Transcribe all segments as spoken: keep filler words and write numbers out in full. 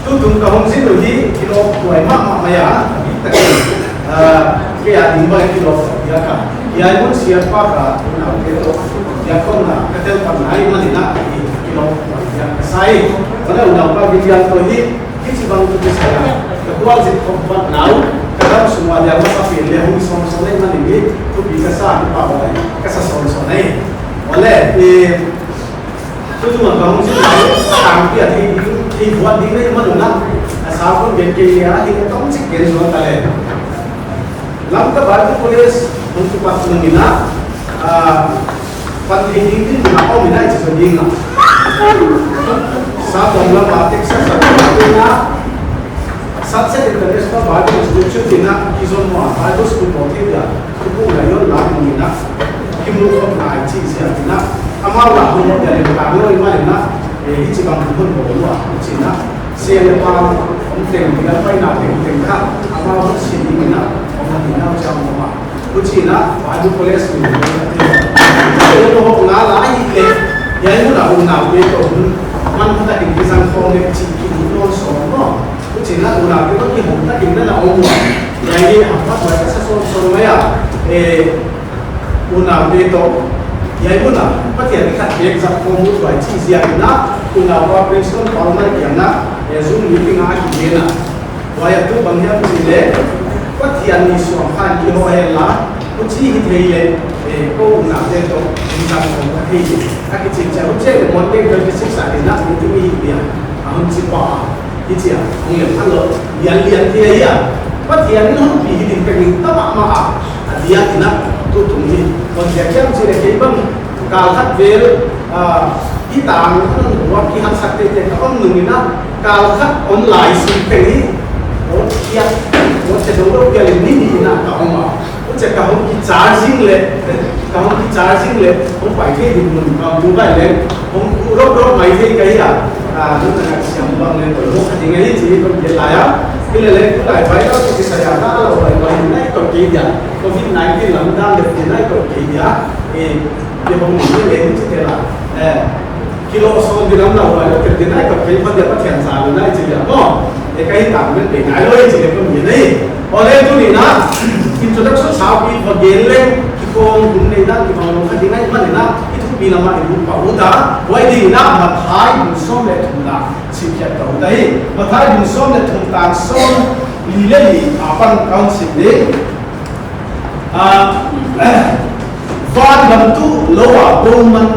Tutung ka hong zin uh hi kilawm huai mahmah mai a, a biktakin, ah, kei a ding bang kilawm huai a ka. Hiai mun siatpa ka, unaute toh, biakkonna ka telpang nai manin a, kilawm huai a ka sa hi. Huan a unaupa Vivian toh hi, hichibang thu kisai a ka gualzin khop vatna uh, ka gam sung a dia masapen leh hong sawmsawm leh manin hi, thupi ka sa hi pa huai, ka sa sawmsawm hi. Huan leh, eh, Tutung a ka hong zin lai, tangpi a thei ding, thei vuat ding leh mah dong a, a sa kon gen kei leh a, hi leh tawmchik gen zual ta leh. Lamka Bible College hong kipat nung in a, ah, pan thei ding ding a om in a, i chi zaw ding a. Sa tuam lam a Texas a, Sunset International Bible Institute in a, kizom ua, Bible School bawl thei dia. Thukhun a i on lai nung in a, kimu khop lai chih ziak in a, amau la hun lawm dia leng tang lou i mai in a, eh, hichibang hun bawl lua, chih in a, sia leh pa, om teng, ding a paina tengteng kha, amau hun sin ding in a, om a ding a, chiang om a. Huchi in a, Bible College ni, eh, lou hoh nga lai hi leh, hiai mun a unaute toh hun, manpha takin kizang khawm leh chih kimu nawn sawm maw. Huchi in a unaute toh kihong takin na na om ua. Hiai hi a phat huai ka sa sawmsawm mai a. Eh, unaute toh. Hiai mun a, Pathian khat bek zat khawm ut huai chih ziak in a, unaupa Princeton Palmer kiang a, eh, Zoom meeting a kigen a. Huai a tu bang hiam chih leh, Pathian ni suang khan kihoh hen la, huchi hi thei leh, eh, kou unaute toh, zat khawm ka thei. A kichi chia, huchi leh Monday twenty six a ding a, meeting hi dia. A hun chi pa a. Hichia, hong lem kha lou, lianlian thei ahi a. Pathian in hon pi hi ding pek in ta mahmah a. A diak in a, tutung hi. Hon ziak hiam chih leh kei bang, kal khat vel, ah, i tang, hon buak kihatsak teitei ka om nung in a, kal khat om lai sung teng hi. Hon kiak, hon se dong dong kiak leh ni ni in a ka om a. Huchia ka hong ki charging leh, ka hong ki charging leh, hong pai thei ding mun ka mu bai leh, hong rop rop mai thei ka hi a, a, nuntak a siam bang leh, toh lou kha ding ahi chih kon gen lai a. Hi leh leh, tulai bai lou toh kisai a, na lou bai bai, nai toh kei dia, covid nineteen lam dan leh, nai toh kei dia, eh, ke hong ni leh, ni chih te la, eh, Kilawm sawm ding lam lau huai lou, tel ding nai ka pei, Pathian, Pathian sa lou nai chi dia maw. E ka hi tang men pei nai lou chi dia kon gen nei. Aw leh tuni in a, introduction saupi va gen leng, kikhawm hun nei dan, kibang lou kha ding nai man in a, i thupi lam a i lut pah ut a, huai ding in a, Matthai bung sawm leh thumna, sim khiat ka ut ahi. Matthai bung sawm leh thum tang sawmli leh li, apan ka hon sim ding. Ah, vangam tuh lou a bawm man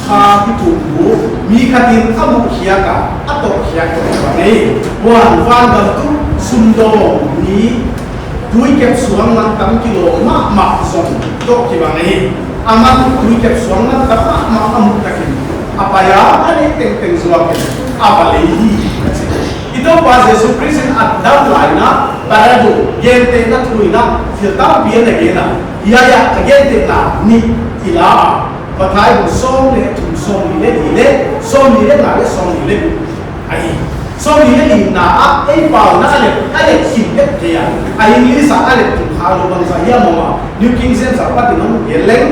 kha hi tuh uh, mi khat in a muh khiak a, a tawh khiak bang ahi. Huan vangam tuh sumdawng mi tuikep suang man tam kilawm mahmah zong tawh kibang ahi. Aman tuikep suang man tam mahmah a muh takin a pai a, a neih tengteng zuak in a va lei hi, a chi. I Toupa Jesu Khrist in a dam lai in a, parable, gentehna thu in a, thil tampi a na gen a. Hiai a, a gentehna nih i la a. Matthai bung sawm leh thum, sawmli leh li leh, sawmli leh nga leh sawmli leh guk ahi. Sawmli leh lina ah, ei pau in a leh, a leh khin het kei a. A English a a leh thum kha lou bangzah hiam maw. New King James a pat in hon gen leng.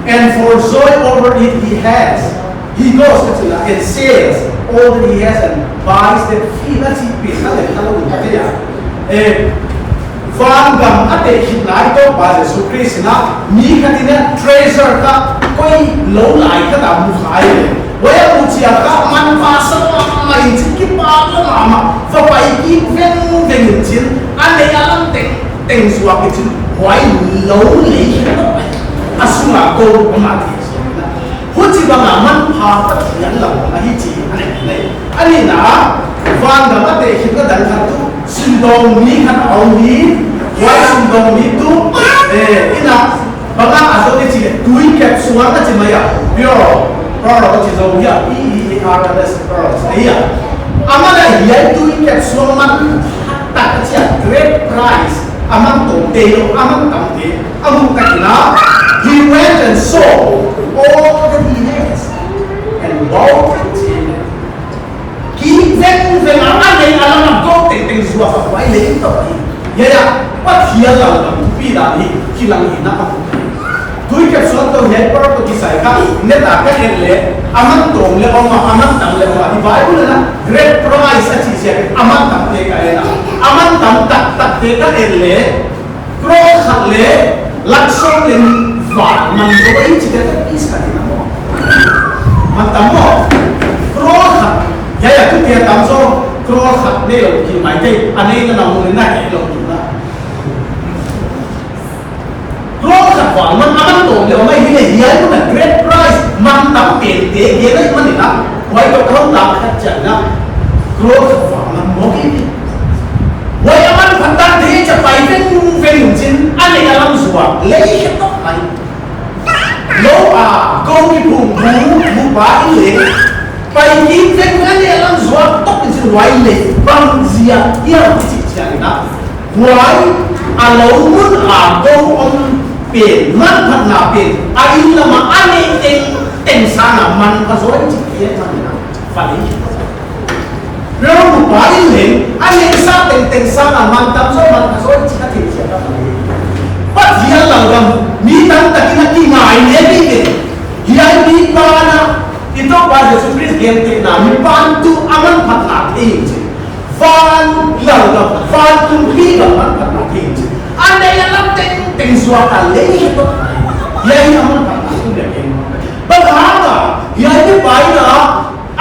And for joy over it he has, he goes, ka chi a, and sells all that he has and buys that field, a chih pen a leh kha lou in ka thei a. Eh, vangam a tehkhin lai Toupa Jesu Khrist in a, mi khat in a treasure kha, koi lou lai khat a mu kha hi. Huai a mu chiang kha manpha sa mahmah in chi kipak lou mahmah, va pai kik vengveng in chin, a neih a lam tengteng zuak in chin, huai lou lei kha lou. A sung a ko a ma ti. Huchibang a manpha Pathian lam ahi chih a na gen ahi. A nihna ah, vangam a tehkhinna dang khat tuh, sumdawng mi khat a om hi, huai sumdawng mi tuh, eh, in a, bang a a zong e chih leh, tuikep suang a chi mai a, pearl, pearl a chi zong hi a, P E A R L S, pearls, ahi a. Aman a hiai tuikep suang man, tak a chi a, great price, aman tawmte lou, aman tamte, a muh tak in a, he went and sold all that he has and bought that field. Kik vengveng a, a neih a lam a gou tengteng zuak a, huai lei toh hi. Hiai a, Pathian lallam thupi dan hi, kilang hi na a muh. Tuikep suang toh hiai pearl toh kisai kha, net a ka et leh, A man tawm leh om a, a man tam leh om a. I Bible in a great price a chih ziak a man tamte ka en a. A man tam taktakte ka en leh, crore khat leh lakh sawm leh nih val man zaw i chih te ka is ka ding a maw. Man tam maw. Crore khat. Ya, ya, tu te tam zaw. Crore khat nei lou ki mai te. A neihna na mu leh na he lou ki na. Crore khat val man a man tawm leh om a, hi leh hiai mun a great price man tam pen te gen a man in a. Huai toh count tak khat chiang in a. Crore khat val man maw ki ni. Huai a manphatdante cha pai vengveng in chin, a neih a lam zuak lei khe toh mai. Lou a, kou kiphum bu, bu pa in leng. Pai kim veng a neih a lam zuak toh in chin huai leh. Bang ziak hiam chih chiang in a. Huai a lou mun a kou om pen, manphatna pen, a inn lam a a neih tengteng sang a manpha zaw chih hiam man in a. Fa lei. Kou bu pa in leng, a neihsa tengteng sang a man tam zaw, manpha zaw chih ka theisiam ta leh. Pathian lalgam, mi tamtak in a kingai leh mi te. Hiai mi pa na, i Toupa Jesu Khrist gentehna, mi pan tu a manphatna thei in chin. Van lalgam, van kumpi gam manphatna thei in chin. A neih a lam tengteng zuak a lei toh. Hiai a manphatna thei in chin. Bang hang a, hiai mi pa in a,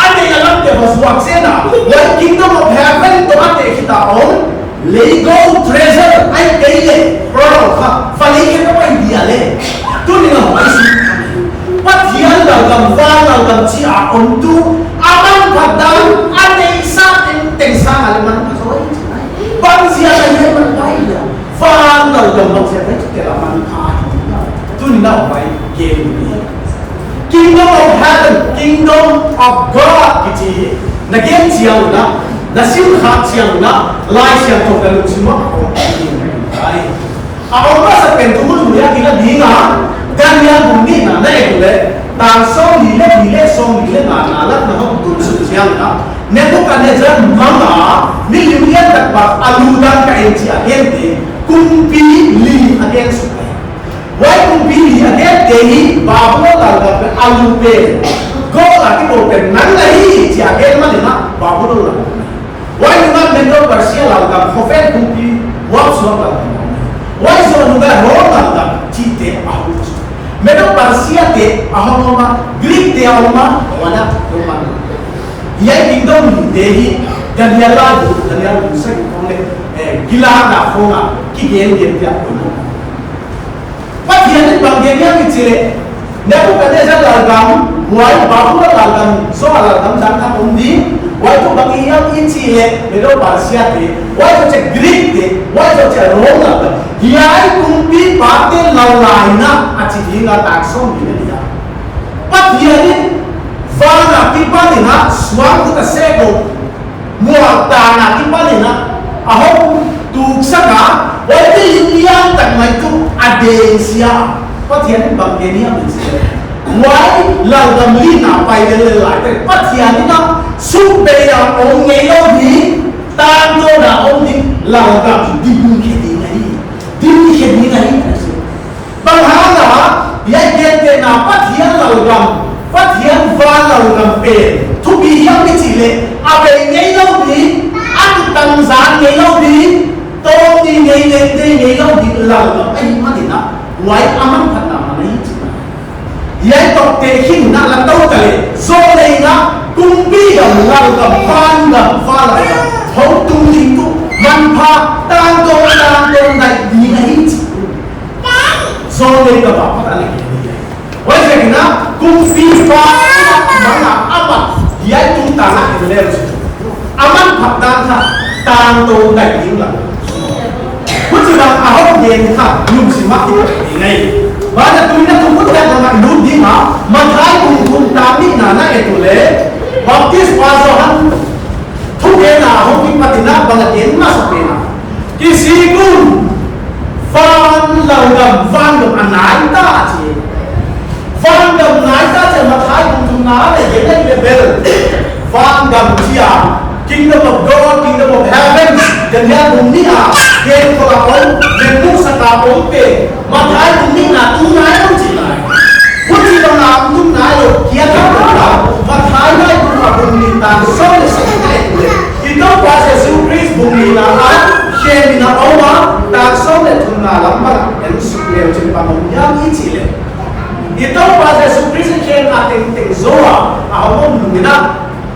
a neih a lam te va zuak zen a. Huai kingdom of heaven toh a te khit a om. Lei gou treasure ai kei leh, pearl kha, fa lei khe ka pai dia leh. Tuni'n a huai si. Pathian lalgam, van lalgam chih a om tu, a manphatdan, a neihsa tengteng sang a leh manpha zaw. Bang ziak a leh manpha dia. Van lalgam bang ziak a leh manpha. Tuni'n a huai gen ni. Kingdom of heaven, kingdom of God kichi hi. Na gen chiang un a, na sim kha chiang un a, Laisiangthou na lungsim ah a om. A om masa pen Thukhun Lui a kilang ding a, Daniel bung nihna na et leh, tang sawmli leh li leh sawmli leh ngana lak na hong tun suk chiang un a, Nebuchadnezzar mang a, milim liantak bang a lu dan ka en chi a gen te, kumpi li a gen suk. Huai kumpi li a gen te hi Babylon lalgam a lu pen. Gol a kibawl pen nang na hi chi a gen man in a Babylon lalgam. Huai nung a Medo Persia lalgam, khovel kumpi, huap suak lalgam. Huai zoh nung a Rome lalgam, chihte a hong. Medo Persia te a hong om a, Greek te a om a, huai a Rome lalgam. Hiai kingdom li te hi, Daniel a, Daniel bung sagih khong leh, eh, Gilada khong a, kigen gen te a om. Pathian in bang gen hiam i chih leh, Nebuchadnezzar lalgam, huai Babylon lalgam, Zoar lalgam dan khat om ding, huai toh bang hiam i chih leh, Medo Persia te, huai toh chih Greek te, huai toh chih Rome lalgam. Hiai kumpipa te lalgam a chi ding a tang sawmli leh li a. Pathian in van a kipan in a suang khut a seh ko. Mual tang a kipan in a, a hong tuksak a, huai te lim liantak mai tu a deng sia. Pathian in bang gen hiam i chih leh, huai lalgam lina pai lel lel lai te, Pathian in a suk bei a om ngei lou ding, tangtawn a om ding, lalgam dim khe ding ahi. Dim khe ding ahi. Bang hang a, hiai gentehna Pathian lalgam, Pathian van lalgam pen thupi hiam i chih leh, a bei ngei lou ding, a tutan zan ngei lou ding, tawm ni ngei leh tei ngei lou ding lalgam ahih man in a, huai a manphatna man ahi chih. Hiai toh te khin na la tou ta leh, zaw leh na, kumpi gam lalgam, van gam, van lalgam, hong tung ding tu, manpha, tangtawn, tangtawn dai ding ahi chih. Zaw leh ka ba pa ta leh ke ni. Huaiziakin a, kumpipa, mana, ama, hiai tungtang a en leh. A manphatdan kha, tangtawn dai ding la. Huchibang a hong gen kha, lungsim ah i ngai. Bana tuin a tu mut a ka lut ding a, Matthai bung thum tang nihna na et uleh, Baptispa Johan thugenna hong kipat in a bang a gen masa pen a. Kisik un, van lalgam, van gam a nai ta chi. Van gam nai ta chi Matthai bung thumna leh gen leh bel. Van gam chi a, Kingdom of God, Kingdom of Heaven, Daniel bung nih a, gen khol a om, gen musak a om pen. Matthai bung nihna tu nai lou chi nai. Huchibang a tu nai lou, kia ta lou. Khem in a om a, tang sawm leh thumna lam bang en suk leu chin bang om hiam i chih leh, i Toupa Jesu Khrist khem a tengteng zou a, a hong om nung in a,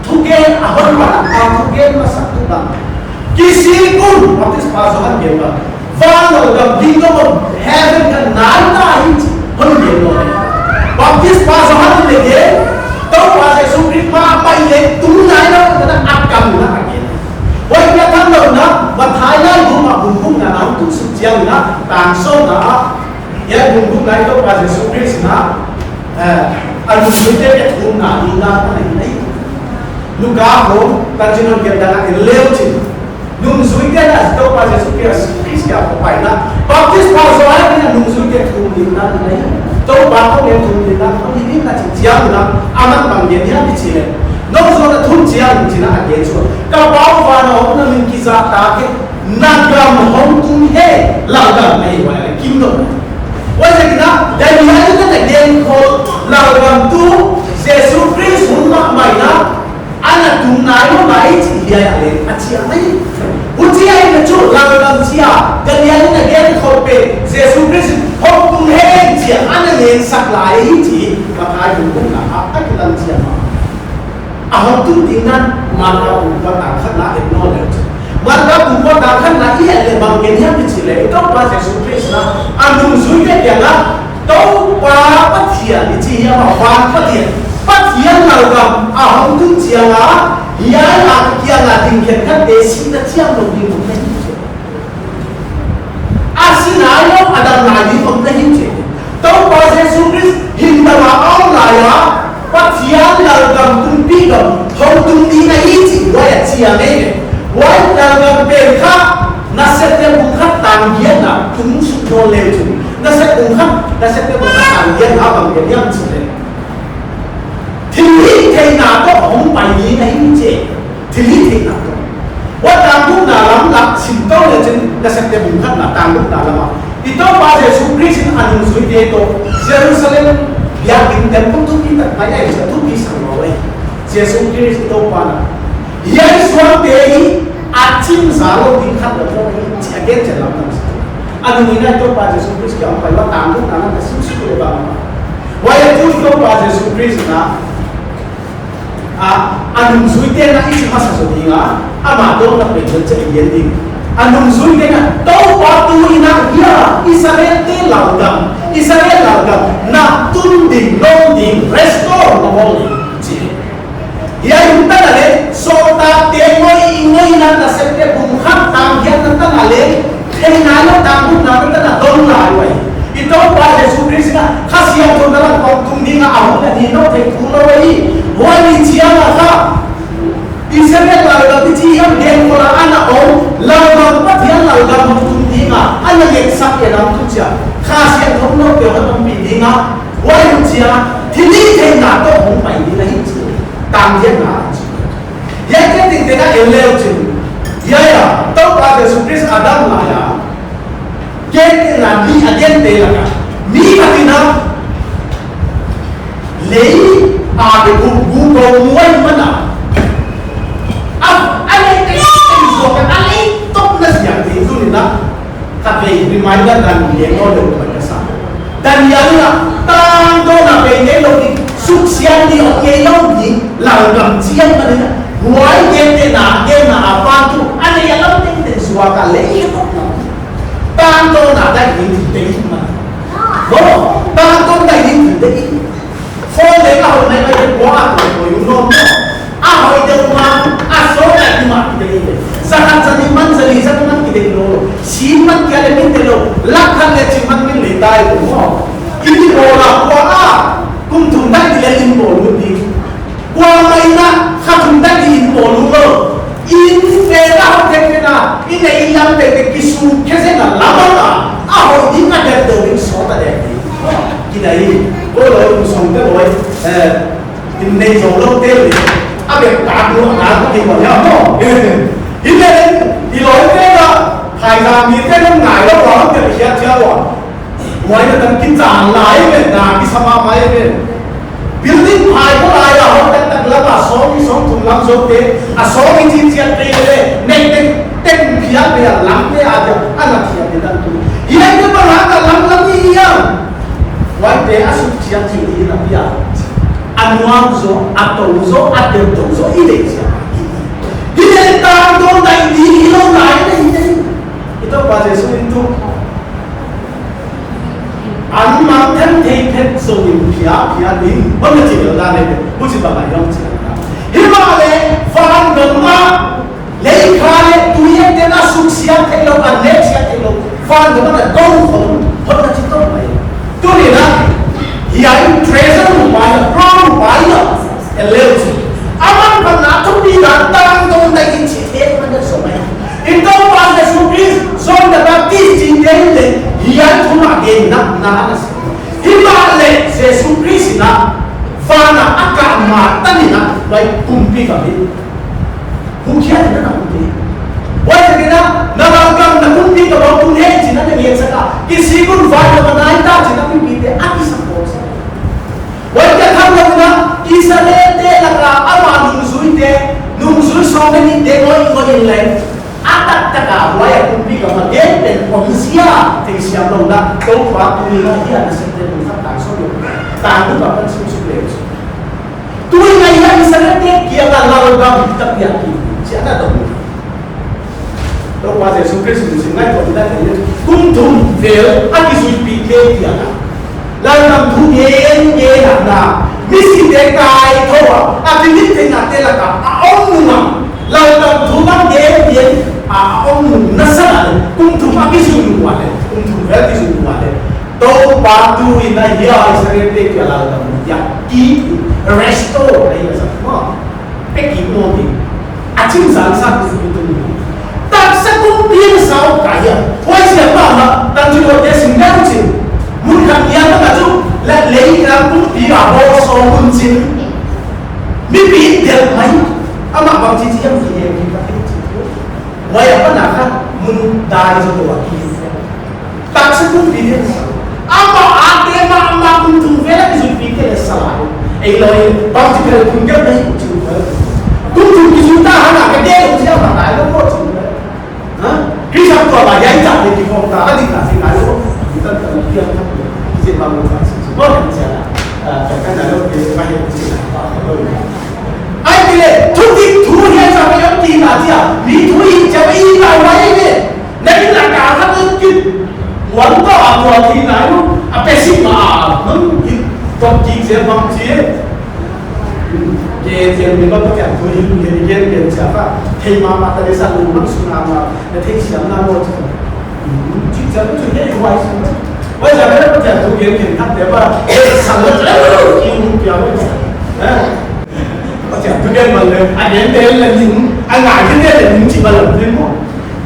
thugen a hon pan a, a thugen masak tu bang, kisik un, Baptispa Johan gen bang, van lalgam ding dong om, heaven ka nai ta hi chi hon gen lou. Baptispa Johan in leng gen, Toupa Jesu Khrist ma pai leh tung nai lou, ka na a kam na a gen. Huai kia tham lou na, Matthai lai bung a bung gukna na tung suk chiang na, tang sawmna a, ya bung gukna i Toupa Jesu Khrist na, eh, a nungzuite thumna ding na, na, na, Luka bung, tan chin hon gen dan a en leu chin. Nungzuite na Toupa Jesu Khrist, Khrist kia ko pai na. Baptispa Johan in a nungzuite thum ding na, na, na. Toupa ko leng thum ding na, thum ding na chi chiang na, aman bang gen hiam i chih leh. Nungzui na thum chiang chin a gen chu. Ka Pa van a om na min kizah ta kei, na gam hong tung hen, lalgam nei wa, kingdom. Huaiziakin a, Daniel in a na gen khol, lalgam tu, Jesu Khrist hun mahmah in a, ana tung nai lou mai chih hiai a leng a chiang mai. Huchi ahihna chu lalgam chia, Daniel in a gen khol pen, Jesu Khrist hong tung hen chia, ana ngen sak lai hi chih, Matthai bung gukna a, a kilang chiang a. A hong tung ding na, Marka bung kua tang khatna et nawn leu chin. Marka bung kua tang khatna i et leh bang gen hiam i chih leh, i Toupa Jesu Khrist na, a nungzuite kiang a, Toupa Pathian i chi hiam a, van Pathian. Pathian lalgam a hong tung chiang a, hiai a kiang a ding khenkhatte sihna chiang lou ding om na hi chi. A si nai lou, a dam nai ding om na hi chi. Toupa Jesu Khrist hindam a om lai a, Pathian lalgam kumpi gam hong tung ding na hi chi, huai a chiang ei ve. Huai lalgam pen kha, Nasepte bung khat tang giatna tung suk nawn leu chin. Nasepte bung khat, Nasepte bung khat tang giatna bang gen hiam chih leh, thilhihtheihna toh hong pai ding na hi chi. Thilhihtheihna toh. Huai tang gukna lam lah sim tou leu chin, Nasepte bung khatna tang gukna lam a, i Toupa Jesu Khrist in a nungzuite toh Jerusalem biakin temple thupitak mai a, i sa thupi sang lou ei. Jesu Khrist i Toupa na, hiai suangte hi a chim za lou ding khat lou hi chi a gen chiang lam tam sa. A nung in a i Toupa Jesu Khrist kia hong pai ua tang gukna lam ka sim suk leh bang. Huai a tu i Toupa Jesu Khrist na, a, a nungzuite na i chih masa zaw ding a, amah dawnna pen zong chia i gen ding. A nungzuite na, Toupa tu in a hia, Israelte lalgam, Israel lalgam na tun ding, lawm ding, restore na bawl ding, chi. Hiai hun tan a leh, sawltakte ngoi, i ngoi na Nasepte bung khat tang giatna tan a leh, thei nai lou tang gukna tan a dong lai uai. I Toupa Jesu Khrist na, Kha Siangthou na lam hong tung ding a, a hong na di nou thei tu lou uai. Huai ni chiang a kha, Israel lalgam i chi hiam gen khol a ana om, lalgam Pathian lalgam hong tung ding a, ana ngetsak e lam tu chia. Kha Siangthou nou te hon ompih ding a, huai hun chia, thilhihtheihna toh hong pai ding na hi chi. Tang giatna chi. Hiai tengteng a en leu chin. Hiai a, Toupa Jesu Khrist a dam lai a, gentehna mi a gente lak a, mi khat in a, lei a te gu gu ko muai man a. A, a lei te suak a, a lei tok na siang te tu ni na. Khatvei reminder dan gen nawn leu pai ka sa. Daniel in a, tangtawn a pen ngeilou ding, suksiat ding, ok ngeilou ding, lalgam chiang mah ding a. Huai gentehna, genna apan tu, a lei a lam tengteng suak a lei a tok na. Tangtawn a dai ding thil te i mah. Maw, tangtawn dai ding thil te i. Phone leng a hoih nai mai leh kua a hoih hoih uh nawn maw. A hoih deuh mah, a sawt a ding mah kidei leh. Za khat za nih man, za li za man kidei lou. Sim man kia leh min te lou. Lak khat leh chim man min lei tai lou maw. I di bawl a kua a. Kum thum tak di leh in bawl uh ding. Kuamah in a, kha thum tak di in bawl uh lou. In pen a hoih thei pen a, in a in lam pen te kisuk khe zen a lam a, a hoih ding a det deuh ding sawt a det ding. Kidei, ko lou, kum sawm te lou, eh, in nei zou lou te leh, a bek tak lou a na ko ding ko ya mo. Hi leh, i lou te la, hai za mi te lou ngai lou wa, te hiat hiat wa. Huai na tan kichan lai ve, na kisa mahmah ve. Building phai ko lai a, hon tak tak lam a, sawm ni sawm thum lam zou te, a sawm ni chin chiat te le, nek tek tek pi Lamte a dia, ana thia te dan tu. Hiai te bang hang a lam lam i hiam. Huaite a suk chiang chi di na pia. A nuam zaw, a tou zaw, a tel tou zaw, i dei chiang. Hi leh tangtawn dai di hi lou lai te hi te. I Toupa Jesu in tu. An mangthang thei phet zongin phia, phia ding. Hon na chi lou dan leh, huchi bang a hiam chi lou dan. Himahleh, van dong a, lei kha leh tui a ten a suksiat theilou, a netsiat theilou, van dong a kou khong, hon na chi tou mai. Tuni a, hiai treasure nupa ia, pearl nupa ia, a leu chi. Aman pan na thupi dan tangtawn dai in chi thei man na zong mai. I Toupa Jesu Khrist, John the Baptist chinte leh, hiai thu mah gen na, na na si. Himahleh Jesu Khrist in a, van a a kah ma tan in a, bai pumpi ka hi. Hukhia in a na pumpi. Huaiziakin a, na lalgam na pumpi ka bang tun hei chi in a na ngen sak a. Kisik un vai ka ma nai ta chi in a mipite a kisa pawt sak. Huai ka tham lo na, Israelte lak a ama nungzuite, nungzui sawm leh nihte ngoi ngoi in leng. A taktak a huai a pumpi ka ma gen pen omzia, theisiam lou na, Toupa tuni a hiai nasepte lungkhat tang sawm lou. Tang lou ka pan suk suk leh. Tuni a hiai Israelte kiang a lalgam ta piak hi, chi a na dong. Toupa Jesu Khrist in sim ngaihtuah ding a, kum thum vel a kizuipite kiang a lalgam thu gen gen a na, misite kaithou a, a thilhihtheihnate lak a a om nung a, lalgam thu bang gen gen a a om nung na sa a leh, kum thum a kizui nung ua leh, kum thum vel kizui nung ua leh, Toupa tuni a hiai Israelte kiang a lalgam thu kia ki restore na hi a sa maw. Peki mo ni. A chim zan sa tu tu ni. Taksa kumpi a sau kaya. Huaiziak mah ma, tangchi lo te sim dan chin. Mun khat nia ma ka chu, la lei ka kumpi a bo so mun chin. Mipi del mai. Ama bang chi chi yang chi yang chi ka chi. Huai a pan a kha, mun dai zo to a ki. Taksa kumpi dia. Ama ate ma, ama kum thum vel a kizuipite leh sa lai. Ei lou, bang chi kal kum kal nei kum chi kal. Kum thum kizui ta hang a ka te kum chi ama lai lou ko chi kal. Ha? Kisa ko ba yai cha te ki kong ta, a di ka si lai lou. Ki tan tan ki a ta. Ki si bang lou ka si. Ko kan cha. Ah, ka kan lou ki ma he si lai. Ai ki leh, thu ki thu he cha ka yo ki na cha. Mi thu i cha i lai lai leh. Na in lak a khat in kit. Wan toh a tua thei nai lou. A pe sik ma a. Nang kit. Tua kik zel bang chi. Ke zel mi ba Pathian thu hi, ke, ke, ke zel cha fa. Thei mahmah ta leh sa lou, nang suna ma. Na theisiam na lou chi. Chi cha lou chu ke huai sa. Huai cha lou Pathian thu ke, ke khat te ba. Sa lou cha lou ki mu pia lou. Eh. Pathian thu gen bang leh, a gen te leh ning, a ngai te leh ning chi bang leh ning maw.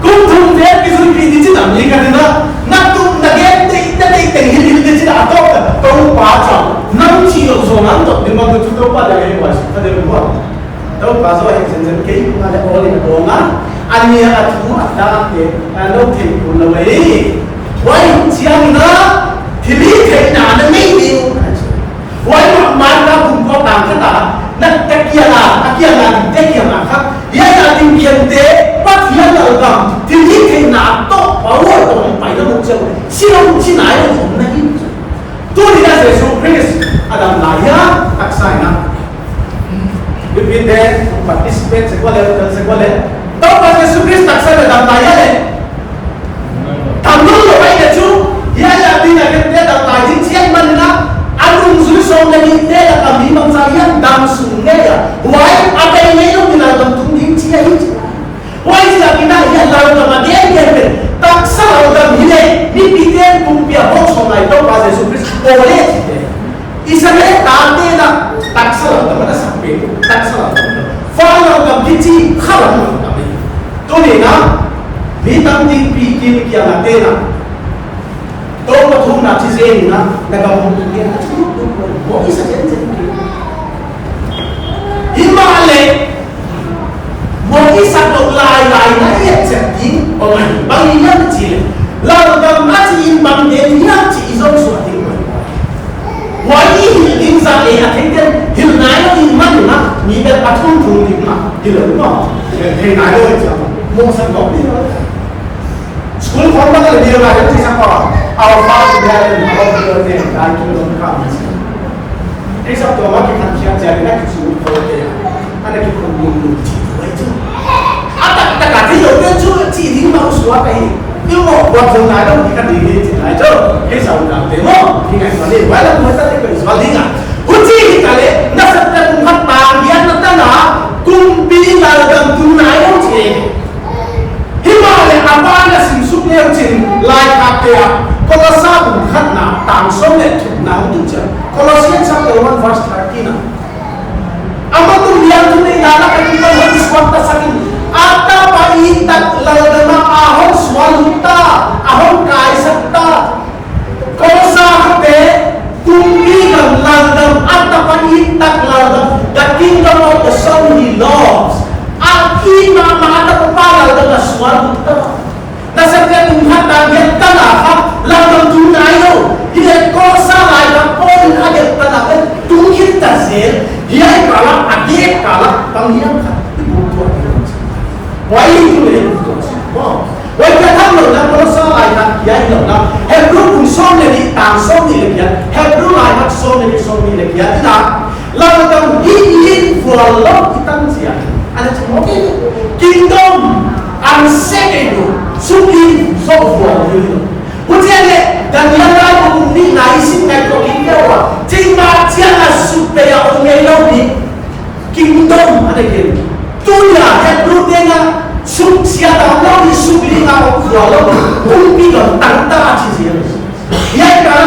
Kum thum vel kizuipi di chi tam ni ka ni na, na tum na gen te, na te te hi ni di chi na to, Toupa cha, nang chi lo zo nang to, ni ma ko chu Toupa leh ai wa si, ka de wa. Toupa zo ai zen zen ke, ma leh o ni na o nga, a ni a thu a da te, a lo thei ku lo ai. Wai chiang na, thilhihtheihna na nei ni u ka chi. Huai mahmah ka kum ko tang khat a, na ka kiang a, a kiang a dingte kiang a kha. Hiai a ding kiangte, Pathian lalgam, thilhihtheihna toh, power toh, pai na mu cheu. Si lo, si nai lo, om na hi. Tuni a Jesu Khrist, a dam lai a, taksa in a. Mipite, participate, se ko le, se ko le. Toupa Jesu Khrist, taksa in a dam lai a leh. Tam lou lou ai ka chu, hiai a ding a kente dam lai ding chiang man na, a nungzui sawm leh nihte lak a mi mangcha hiai dam sung ngei a. Huai a bei ngei lou mi lalgam tung ding chi ahi chi. Huaiziakin a hiai lalgam a gen gen pen, taksa lalgam hi leh, mipite pumpi a bawk sawm lai Toupa Jesu Khrist, o le chi te. Israel tate na taksa lalgam a na sak pen, taksa lalgam. Van lalgam kichi, kha lalgam ahi. Tuni a, mi tampi pi kim kiang a te na. Toupa thu na chi zen na, na gam hong tu kiang a, chu tu ko, mo isa zen zen ki. Himahleh, mo isa to lai lai na i et chet ding, o ngai, bang i hiam chi leh. Lalgam a chi in bang den hiam chi i zong suah ding. Huai i hilh ding zah leh a theih ten hilh nai lou ding man na, mi bel a thum thum ding na, hilh lou maw. Thei nai lou chiang, mawhsak lou ding. School khong bang le dia ba, dia chi sa ko. Our Father in heaven, hallowed be your name, thy kingdom come. Ei sa to ma ki khan chia chia na ki chu ko te. Ana ki khong lum lum chi tu ai chu. A tak tak a thei lou te chu chi ding ma usua ka hi. Ni mo buat zong nai lou ki ka ding ni chi nai chu. Ei sa u na te mo. Ni ngai ko ni wa la mo ta te ko i sa ding a. Huchi hi ta le, na sa ta kum khat ta, bian na ta na, kumpi laldam tun nai lou chi. Himahleh a bana sim suk leu chin laikhak te ah, Kolosa bung khatna tang sawm leh thumna hong tung chiang. Colossians chapter one verse thirteen ah. Amah tungtawn thuneihna lak ah kipan hon suakta sak in. A tapa it tak laldam ah a hon suahlut ta, a hon kaisak ta. Kolosa khate, kumpi gam laldam, a tapa it tak laldam, the kingdom of the Son he loves. A it mahmah a tapa laldam a suahlut ta. Nasepte kum khat tang giat tan a kha, laldam tun nai lou. Hileh Kolosa laikhak Paul in a gelh tan a kha, tun khin ta zel. Hiai kal ah, a gate kal ah, bang hiam khat i buk tuah ding. Huai i tu le i buk tuah. Huai ka tham lou na, Kolosa laikhak kia i lou na. Hebru bung sawm leh nih tang sawm nih leh giat. Hebru laikhak sawm leh nih, sawm nih leh giat na. Laldam hi in vual lou i tan chiang. Ana chi mo ke. Kingdom an se ke no. Suk in so vual lou. Huchi a leh Daniel lai bung nih na i sim ngai ko kin ke wa. Ching ma chiang a suk pe ya o ngei lou ni. Kingdom ana gen. Tunia Hebru te na suk sia ta lou ni, suk li na o vual lou. Kumpi gam tang ta chi sia. Hiai ka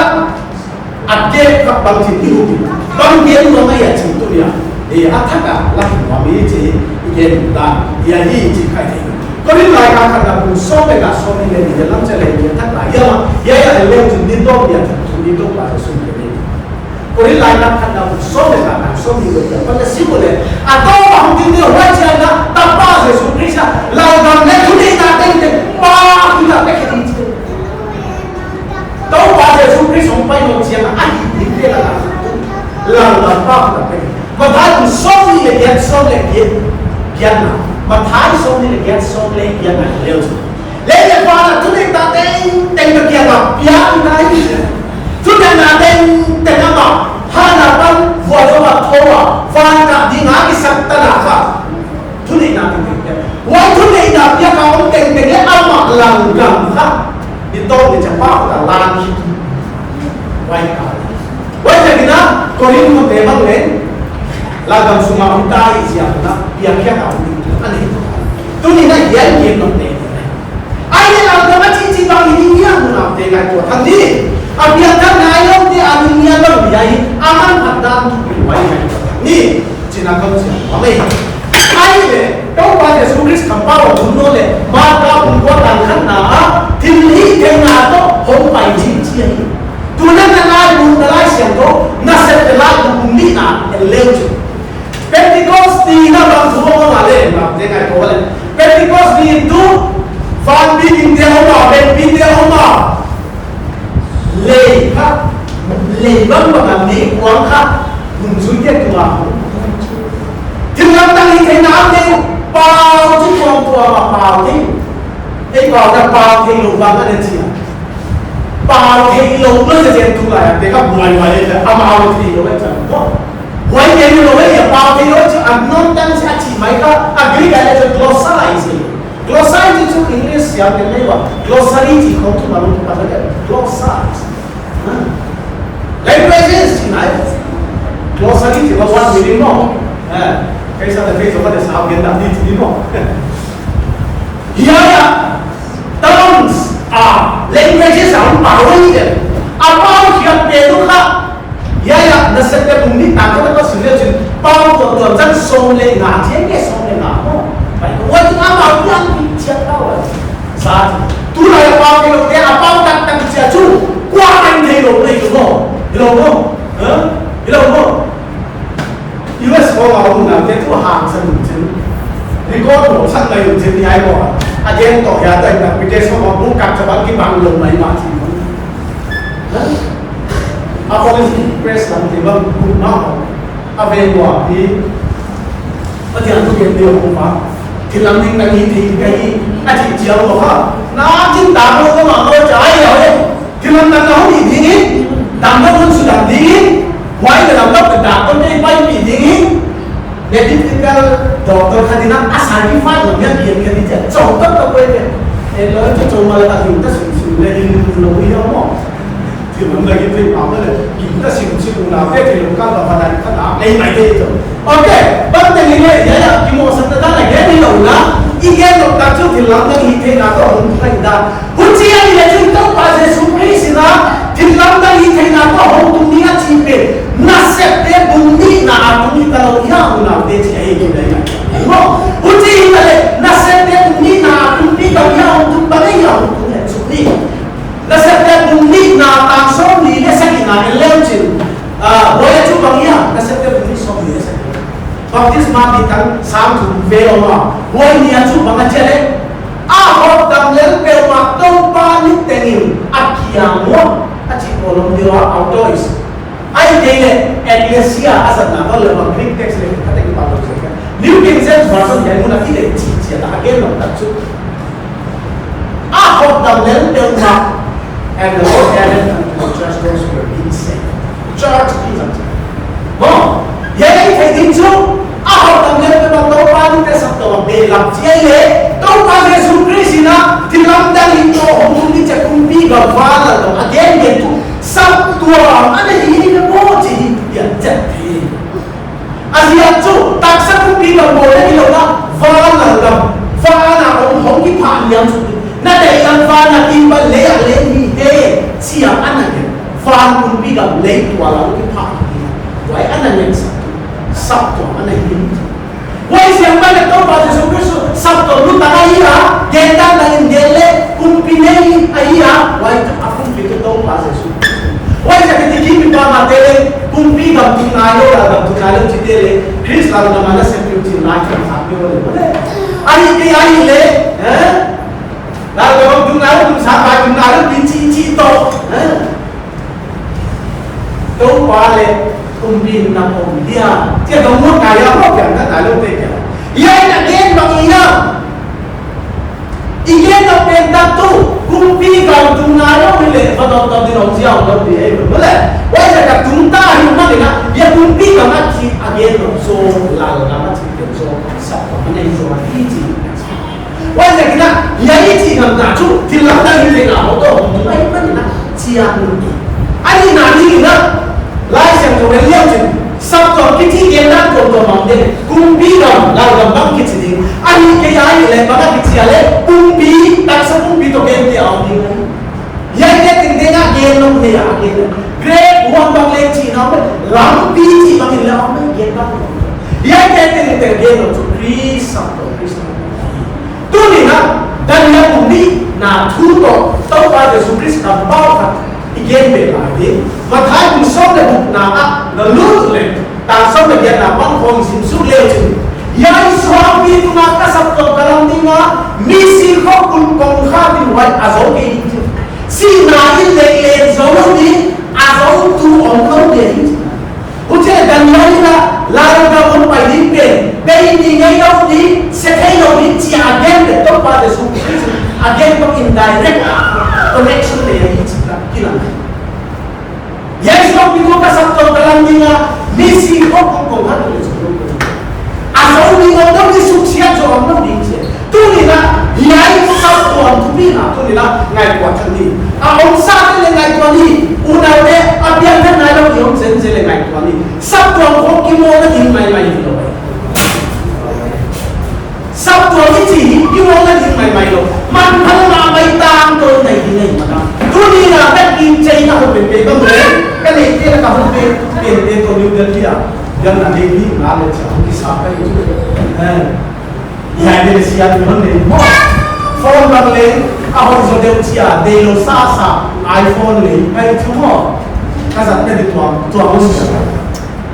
a gate kha bang chi i hup in. Bang gen nuam a i a ching tunia. E a thak a la hi nuam i chi i gen ta. I a hi chi khai thei. Korin laikhak khatna bung sawm leh nga, sawm nih leh nih lam chale i a thak a. Ia ma, ia ia leh chin ni to ia thak chin ni to pa sum ke ni. Korin laikhak khatna bung sawm leh nga, sawm nih leh nih lam chale si ko le. A to ma hong tin ni huai chiang na, tapa Jesu Khrist a, laldam leh thuneihna tengteng pa, thuneihna tengteng. Toupa Jesu Khrist hong pai lou chiang a, a hih ding te la la. Laldam pa ta pe. Matthai sawm nih leh giat, sawm leh giat, giatna. Matthai sawm nih leh giat, sawm leh giatna leu. Lei leh van a thuneihna tengteng ka kiang a piak nai. Thuneihna tengteng amah han apan vualzou a thou a, van kap ding a kisak tan a kha. Thuneihna tengteng piak. Huai thuneihna piak a om tengteng leh amah laldam kha. Ni to ni chapa ta lan hi. Huai ka. Huai ka dina Korin te bang leh. Laldam sung a om ta i zia na. Piak piak a om ni. Ani. Tuni na hiai hiai no te. Ai leh laldam a chi chi bang ni ni a mun a te ngai ko thang ni. A piak thang nai lou te a ni ni a bang ni ai. A man phat dan tu pi huai ngai ko thang ni. China kau chi a mei. Ai leh, Toupa Jesu Khrist kampau a tun lou leh, Marka bung kua tang khatna ah, thilhihtheihna toh hong pai ding chi ahi. Tunan na ngai bung na Laisiangthou, Nasepte lai bung nihna en leu chi. Pentecost ni na bang thu om a leh, na te ngai ko leh. Pentecost ni tu, van biakin te om a, bengpi te om a. Lei kha, lei bangbang a meikuang kha, hun zui te tua. Thil lamdang hi theihna te, pau chu tuamtuam a pau thei. Ei pau na pau theilou bang a na chi a. Pau theilou na se zen tu lai a, te kha buai buai e, a pau theilou e chan ko. Buai theilou e, a pau theilou e chan, a non tan se a chi mai kha, a Greek a le chu glossa lai se. Glossa i chih chu English siam te nei ua. Glossary chih khong chu malu tu pa le. Glossa. Ha? Languages chih nai. Glossary chih ba one meaning maw. Eh, kei sa te kei sa ba te sa gen da di chih maw. Hiai a tongues a languages a hong pau hi de. A pau hiai a pe tu kha. Hiai a, Nasepte bung nih tang khat a ka sim leh chin, pau tuamtuam chan sawm leh nga, chiang ke sawm leh nga maw. Pai ko, wa tu amau piang pi chiat ta wa. Sa, tulai a pau ke lou te, a pau taktak chia chu, kua man theilou leh lou maw. Hilou maw? Ha? Hilou maw? U S khong a om na te tu hang sa nun chin. Record maw, sak mai nun chin ni ai maw. A gen toh hiai toh interpretation maw, bung kap cha bang kibang lou mai mah chin. Ha? A policy press lam te bang kum na a ve lua hi. Pathian thu gen deuh kum a. Thil lamdang na hi thei ka hi. A chih chiang lou kha. Na chin Dak lou ka mah lou cha ai lou e. Thil lamdang na hon hih ding in, damna hun sudam ding in, huai na lamdang ka dak kon te pai pi ding in. Medical doctor khat in a certified lou ngiat ngiat ka di chia. Chou tak tak ko e. E lou chu chou mal ka hing ta sim sim le hing lou i maw. Thil lamdang i thei pa ma le, hing ta sim sim na te thil lamdang ka ba dai ka na. Ei mai te chu. Okay, bang teng in leh, ya, ya, kimohsakna dan a gen hilou in, i gen lou tak chu thil lamdang hihtheihna toh hong tung dan. Huchi ahih leh chu Toupa Jesu Khrist in a, thil lamdang hihtheihna toh hong tung ding a chi pen, Nasepte bung nihna a tung hita lou hia unaute chi ahi kei leh. Maw, huchi ahih leh, Nasepte bung nihna a tung pi bang hia hong tung bang hia hong tung leh chu ni. Nasepte bung nihna tang sawmli leh sagihna en leu chin. Ah, huai a chu bang hia, Nasepte bung nih sawmli leh sagihna. Baptisma di tang sang thum ve om a. Huai ni a chu bang a chi a leh. A hotdam lel peuhmah Toupa ni tengin a kiang uah. A chi colon di ua autois. Ahihkeileh, ekklesia a zatna bang leh bang Greek text leh ka teng pa lou sek. New King James Version hiai mun a i leh chi chi a ta a gen lou tak chu. A hotdam lel peuhmah, and the Lord added unto the church those who were being saved. Church i zat. Maw, hiai i theih ding chu, a hotdam lel peuhmah Toupa nite saptuam a behlap chi ahi leh, Toupa Jesu Khrist in a, thil lamdang hih toh hong tung ding chia kumpi gam van a lou a gen gen chu, saptuam ana hi leh maw chi hi pian chet hi. A ziak chu, taksa kumpi gam bawl leh hilou in, van lalgam, van a hong, hong kiphah liam chu. Na deihlam van a kipan leh a leh hi he, chi a ana gen. Van kumpi gam leh tual a hong kiphah hi. Huai ana gen saptuam, saptuam ana hi. Huaiziak mai leh Toupa Jesu Khrist saptuam lu tak ahi a, gen dan dang in gen leh, kumpi nei ahi a, huai a kumpi tu Toupa Jesu. Huaiziak in i kim pa mah te leh, kumpi gam tung nailou, lalgam tung nailou chite leh, Khrist lalgam a na sep piu chin lai chin sa piu leh. Ahihkei ahih leh, eh? Lalgam tung nailou, tung sa pai tung nailou, pi chi chi toh, eh? Toupa leh kumpi na om dia. Chia dong mo kaya mo kya na nailou te kya. Hiai na gen bang hia. I gen lou pen tak tu, kumpi gam tung nailou hi leh, va dong dong di nong ziau dong di ei, bang leh. Huaiziak a tung ta hi mah leh na, hiai kumpi gam a chi a gen lou, so lalgam a chi gen so, saptuam a nei so a hi chi. Huaiziak in a, hiai i chih ngam ta chu, thil lamdang hihtheihna hong tung, tung ai mah leh na, chi a tung. Ahihna ding in a, Laisiangthou en leu chin, saptuam kichi gen dan tuamtuam mang ding, kumpi gam, lalgam bang kichi ding. Ahihkei a ahih leh, bang a kichi a leh, kumpi, taksa kumpi toh gen te a om ding ahi. Hiaite tengteng a gen lou nei a gen. Great one bang leng chihna om, lampi chih bang in leng om, gen bang. Hiaite tengteng gen lou chu Khrist saptuam, Khrist saptuam. Tuni in a, Daniel bung nihna thu toh, Toupa Jesu Khrist kampau khat i gen beh lai ding. Matthai bung sawm leh gukna ah na lut leh, tang sawm leh giatna pan khawng sim suk leu chin. Hiai suangpi tunga ka saptuam ka lam ding a, misi khop kul kongkhat in huai a zou kei ding chin. Sihna in leng len zou lou ding, a zoutu omlou ding ahi chin. Huchi leh Daniel in a, lalgam hong pai ding pen, bei ding ngeilou ding, se theilou ding, chi a gen leh Toupa Jesu Khrist a gen toh indirect connection leng ahi chih ka kilang. Hiai suangpi tunga ka saptuam ka lam ding a, misi khop kul kongkhat in leng zou lou ding. A zou ding omlou ding, suksiat zou omlou ding chi. Tuni in a, hiai saptuam thupi na, tuni in a, ngaihtuah thak ni. A omsa te leng ngaihtuah ni. Unaute, a piangthak nailou di om zenzen leng ngaihtuah ni. Saptuam khawng kimawlna ding maimai hilou. Saptuam i chih hi kimawlna ding maimai lou. Manpha mahmah tangtawn ding ahi mah a. Tuni in a, ka gingchei ka hon pe pe bang leh, ka neih te leh ka hon pe pe te toh New Delhi a. Yang na ding ni na leh cha hon kisa ka hi. Eh. Hiai te leh siat mi hon nei maw. Phone bang leng, a hon zou deuh chia, deih lou sasa, iPhone leng, kai chu maw. Ka zat na di tuam, tuam maw.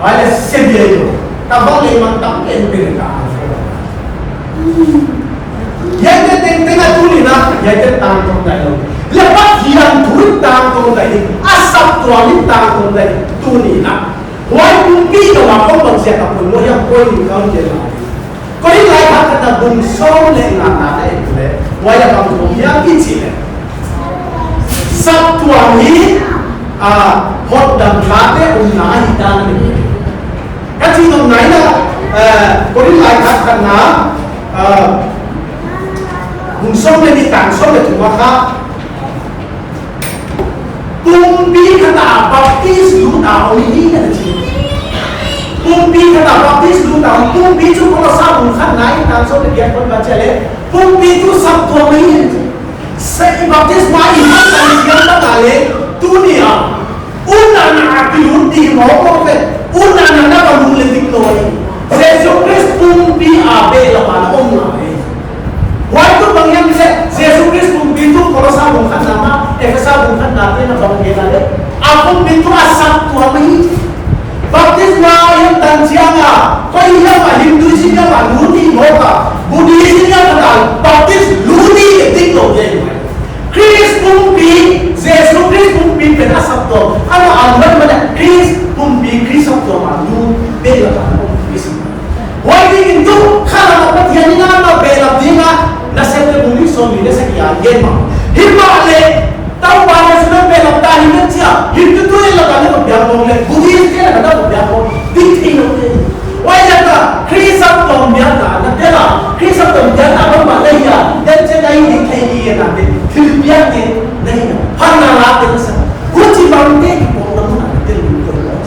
Huai leh se dia lou. Ka bang leng man tam pen pen ka iPhone. Hiaite tengteng a tuni in a, hiaite tangtawn ding lou. Leh Pathian thu in tangtawn ding, a saptuam in tangtawn ding, tuni in a. Huai kumpi gam a khawng bang ziak a poimoh hiam, point in ka hon gen lai. Korin laikhak khatna bung sawm leh ngana na en leh, huai a bang thu hiam i chih leh. Saptuam hi, ah, hotdam tate omna ahi dan a ni. Ka chih nopna in, ah, Korin laikhak khatna, ah, bung sawm leh nih tang sawm leh thum ah kha, pumpi khat ah baptis lut a om hi, a chi. Pumpi khat ah baptis lut a om, pumpi chu Kolosa bung khatna nih tang sawm leh giat ah kha chi leh, pumpi chu saptuam hi, a chi. Sa i baptisma i hon tan siam ta leh, tuni a, un a na a kilut di mawk mawk leh, un a na na va lut leh dik lou hi. Jesu Khrist pumpi a behlap a na om ngai. Huai tuh bang hiam leh, Jesu Khrist pumpi tuh Kolosa bung khatna mah, Efesa bung khatna te na bang gen a leh, a pumpi tuh a saptuam hi. Baptisma i hon tan chiang a, koi hiam a Hinduism hiam a lut di mawk a, Buddhism hiam a baptis lut di dik lou hi. Khrist pumpi, Jesu Khrist pumpi pen a saptuam. Ana a luat mana Khrist pumpi, Khrist saptuam a lut behlap a om Khrist. Huai dingin tuh, kha lam ah Pathian in ama behlap ding a, Nasepte bung nih sawmli leh sagih a gen mah. Himahleh, Toupa Jesu na behlap ta hi na chia, Hindu te lak ah na va biak mawk leh, Buddhist te lak ah na va biak mawk, dik thei lou te. Huaiziak a, Khrist saptuam biakna, na tel a, Khrist saptuam biakna bangmah na hih a, tel chiang a i dik thei hi na te, thil biak te, na hih a, phatna la te na sa. Huchibang te, kipawlna mun a na tel ding uh.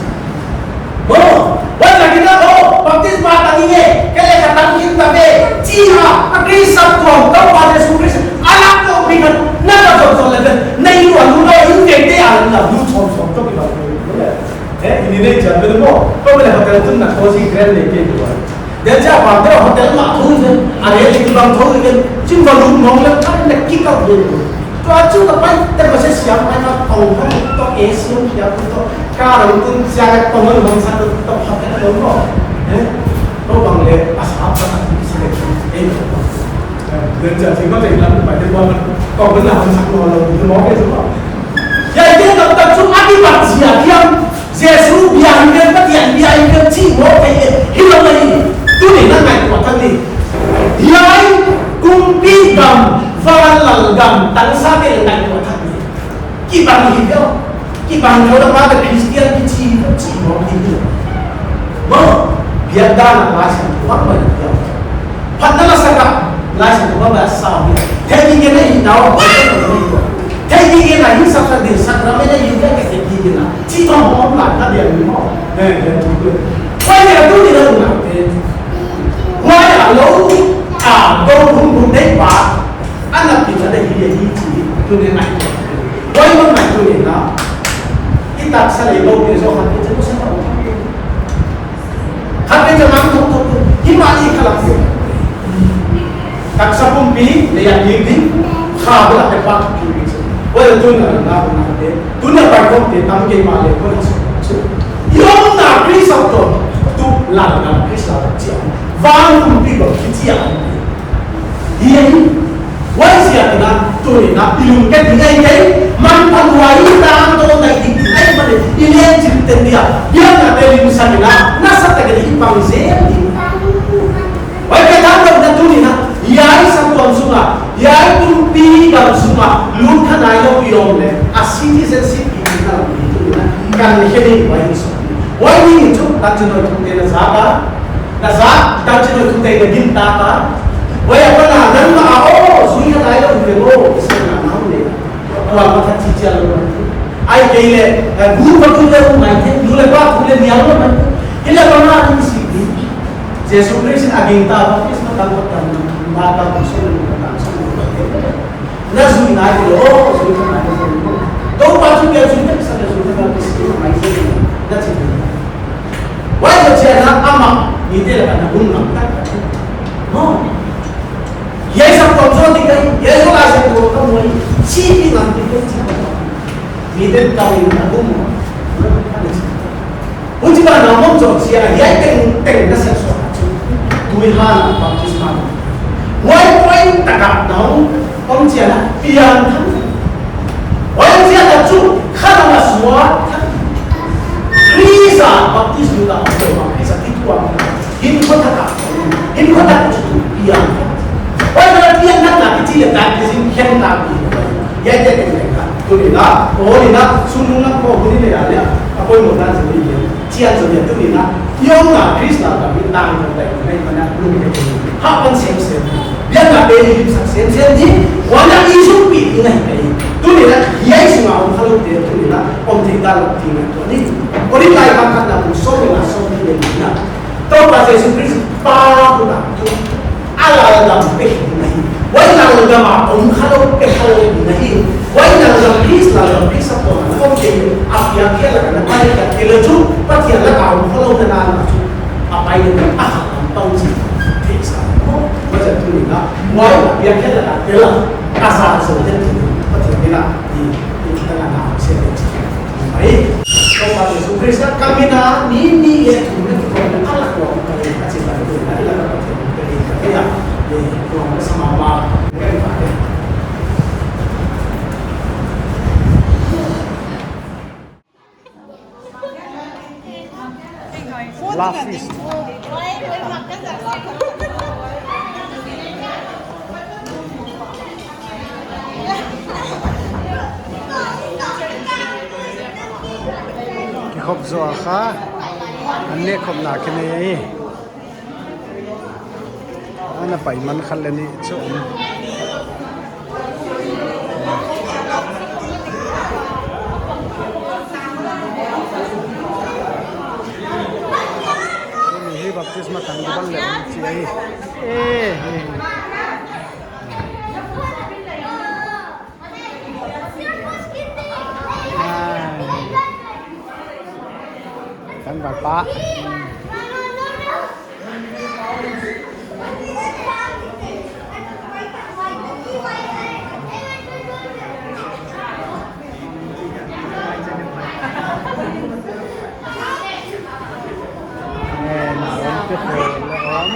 Maw, huaiziak in a, oh, baptisma tang hi e, kei leh ka tang khin ta ve, chi a, a Khrist saptuam, Toupa Jesu Khrist, a lak toh pi khat, na ka zon zon leh ven, na i lua lu lou, in vek te a lam lam lu chom chom toh pi bang. Eh, ini nei chan ven maw, kou leh hotel tun na cozy grand leh ke lua. Dia cha bang te hotel mah thu ven, a leh lik bang thu ven, chin va lu mong leh, kan na kick out ve. Tua chu ka pai te mah se siam pai ka kong ka toh A C on kia toh ka rong tun sia ka kong on bang sa toh toh hak ka toh mo. Eh? Toh bang leh a sa pa ka ti si leh eh. Dia cha si ma te lam pai te mo ka kong na hong sa ko lo mo ke so. Ya, dia toh toh chu a di bang sia kiam. Jesu bia hi ven, Pathian bia hi ven, chih mawk thei leh, hilou mai. Tuni na ngaihtuah thak ni. Hiai kumpi gam, vanlal gam, tangsa te ngaihtuah thak ni. Kibang hi ven, kibang lou leh mah Christian kichi, chih mawk hi ven. Maw, biakna Laisiangthou bang mai ven. Phatna la sak a, Laisiangthou bang mai sa hi. Theihgigena hi nau, theihgigena hi sak sak din, sakrament hi ven, theihgigena. Chi tawm om lai ka diam ni maw. Eh, eh, tu tu. Huai ni tu ni la na te. Huai a lou, a, dou bung bung dei pa. Ana pi na dei hi hi chi, tuni na. Huai bang mai tuni na. I taksa leh lou ke zo khat ke chen ko sa ta. Khat ke chen mang thok thok. Hi ma ni khala. Taksa pumpi leh a dik ding, kha bel a pe pa pumpi. Huai leh tun na na na te. Tun na pa pumpi tam ke ma leh ko na so. So, i omna Khrist toh, tu la na Khrist toh chia. Van pumpi ko ki chia. Hi hi. Huaiziak in a, tuni na, i lungke ding ai kei, manpha huai tang toh nai ding ai mah leh, i leng chim ten dia. Biakna te lim sa ni na, na sa ta ke i pang zel ding. Huai ka dan deuh na tuni na, hiai saptuam sung a, hiai pumpi gam sung a, lut kha nailou i om leh, a citizenship i na lam i tuni na, kan khe ding huai ni so. Huai ni chu, tan chin noi thute na zak a, na zak, tan chin noi thute na gintak a. Huai a pan a, nangmah a, oh, zui kha nailou i pe lo, i sa na nau le. Huai ma khat chi chia lou. Ai kei leh, eh, bu pa tu leh mai the, nu leh pa tu leh nial lou mai. Kei leh bang a ni si ni. Jesu Khrist in a gingta baptisma tang ko tang ma tang so leh tang so leh. Na zui na ki lo, zui na ki lo. Toupa chu ke zui na sa zui na ki si mai se na chi. Huai ka chia na ama ni te la na bung na ta. Mo. Hiai saptuam zo di kai, hiai zo Laisiangthou ka muh. Si pi na di kai chi. Ni te ka ni na bung mo. Huchi ba na mong zo chia, hiai teng teng na sa so. Tui ha na baptisma. Huai point taka na om chia na pian. Huai chia na chu kha na suak. Khrist a baptis lut a om ma Khrist a ti tuam. Hinkhua taka. Hinkhua taka chu pian. Huai na pian na na ki chi leh baptism khen ta pi. Hiai te teng teng ka. Tuni in, aw ni in, sung nung lam ko tuni in leh a poimoh dan zaw hi. Chian zaw hi tuni in. Hiai a Khrist lalgam i tang zaw tai ni mai mana lung he. Hah pan semsem. Biakna te i sak semsem ni. Huan i zumpi i ngai kai. Tuni in hiai sunga om khaloute tuni in om thei ta lou ding in tua ni. Korin laikhak khatna bung sawm leh nga, sawmnih leh li na. Toupa Jesu Khrist Pa huai a lalgam pe hi na hi. Huai lalgam a om khalou pe khalou hi na hi. Huai lalgam Khrist lalgam Khrist a pawt na om te a piak khe lak a na pai ka te leh chu Pathian lak a om khalou na na chu a pai na a kha lam pau chi. Te sa mo ma ja tuni in huai a piak khe lak a te lak a sa so te tu Pathian ni la ni ni ta na na se te chi. Mai, Toupa Jesu Khrist ka min a ni ni leh thum leh thum a lak ua ka lak a chi ta tu na i lak a ka te ka te ka te ya. Ye, ko ma sa ma ma. Ka te. Last is. Kikhop zaw kha, an nek khopna kinei hi. Ana pai man khat leh nih chu om. Tuni hi baptisma tang di bang leh om chi ahi. Eh, eh. Ah. Tangval pa. Eh, na, om te pe le om.